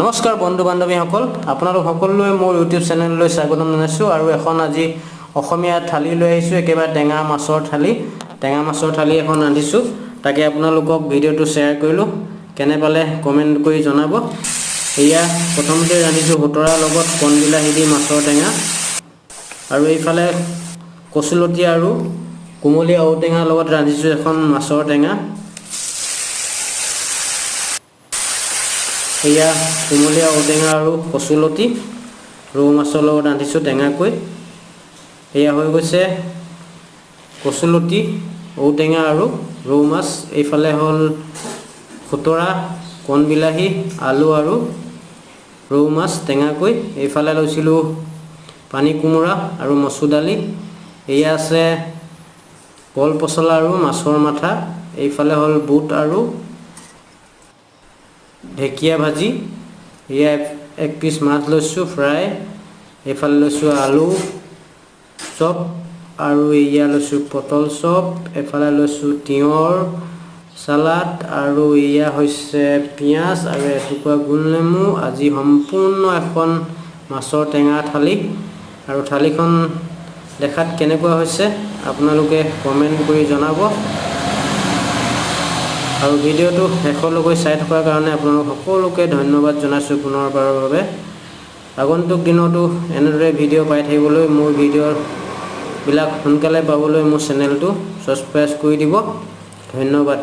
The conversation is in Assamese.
নমস্কাৰ বন্ধু বান্ধৱীসকল, আপোনালোক সকলোলৈ মোৰ ইউটিউব চেনেললৈ স্বাগতম জনাইছোঁ। আৰু এখন আজি অসমীয়া থালি লৈ আহিছোঁ, একেবাৰে টেঙা মাছৰ থালি। টেঙা মাছৰ থালি এখন ৰান্ধিছোঁ, তাকে আপোনালোকক ভিডিঅ'টো শ্বেয়াৰ কৰিলোঁ। কেনে পালে কমেণ্ট কৰি জনাব। এয়া প্ৰথমতে ৰান্ধিছোঁ খুতৰাৰ লগত কণ বিলাহী দি মাছৰ টেঙা, আৰু এইফালে কচুলতি আৰু কুমলীয়া ঔটেঙাৰ লগত ৰান্ধিছোঁ এখন মাছৰ টেঙা। এয়া কুমলীয়া ঔটেঙা আৰু কচুলতি ৰৌ মাছৰ লগত ৰান্ধিছোঁ টেঙাকৈ। এয়া হৈ গৈছে কচুলতি, ঔটেঙা আৰু ৰৌ মাছ। এইফালে হ'ল খুতৰা, কণ বিলাহী, আলু আৰু ৰৌ মাছ টেঙাকৈ। এইফালে লৈছিলোঁ পানী কোমোৰা আৰু মচুৰ দালি। এয়া আছে কল পচলা আৰু মাছৰ মাথা। এইফালে হ'ল বুট আৰু ঢেকীয়া ভাজি। এয়া এক পিচ মাছ লৈছোঁ ফ্ৰাই। এইফালে লৈছোঁ আলু চপ আৰু এয়া লৈছোঁ পটল চপ। এইফালে লৈছোঁ তিয়ঁহৰ চালাড আৰু এয়া হৈছে পিঁয়াজ আৰু এটুকুৰা গোল নেমু। আজি সম্পূৰ্ণ এখন মাছৰ টেঙা থালি, আৰু থালিখন দেখাত কেনেকুৱা হৈছে আপোনালোকে কমেণ্ট কৰি জনাব। আৰু ভিডিঅ'টো শেষলৈকে চাই থকাৰ কাৰণে আপোনালোক সকলোকে ধন্যবাদ জনাইছোঁ পুনৰবাৰৰ বাবে। আগন্তুক দিনতো এনেদৰে ভিডিঅ' পাই থাকিবলৈ, মোৰ ভিডিঅ'বিলাক সোনকালে পাবলৈ মোৰ চেনেলটো ছাবস্ক্ৰাইব কৰি দিব। ধন্যবাদ।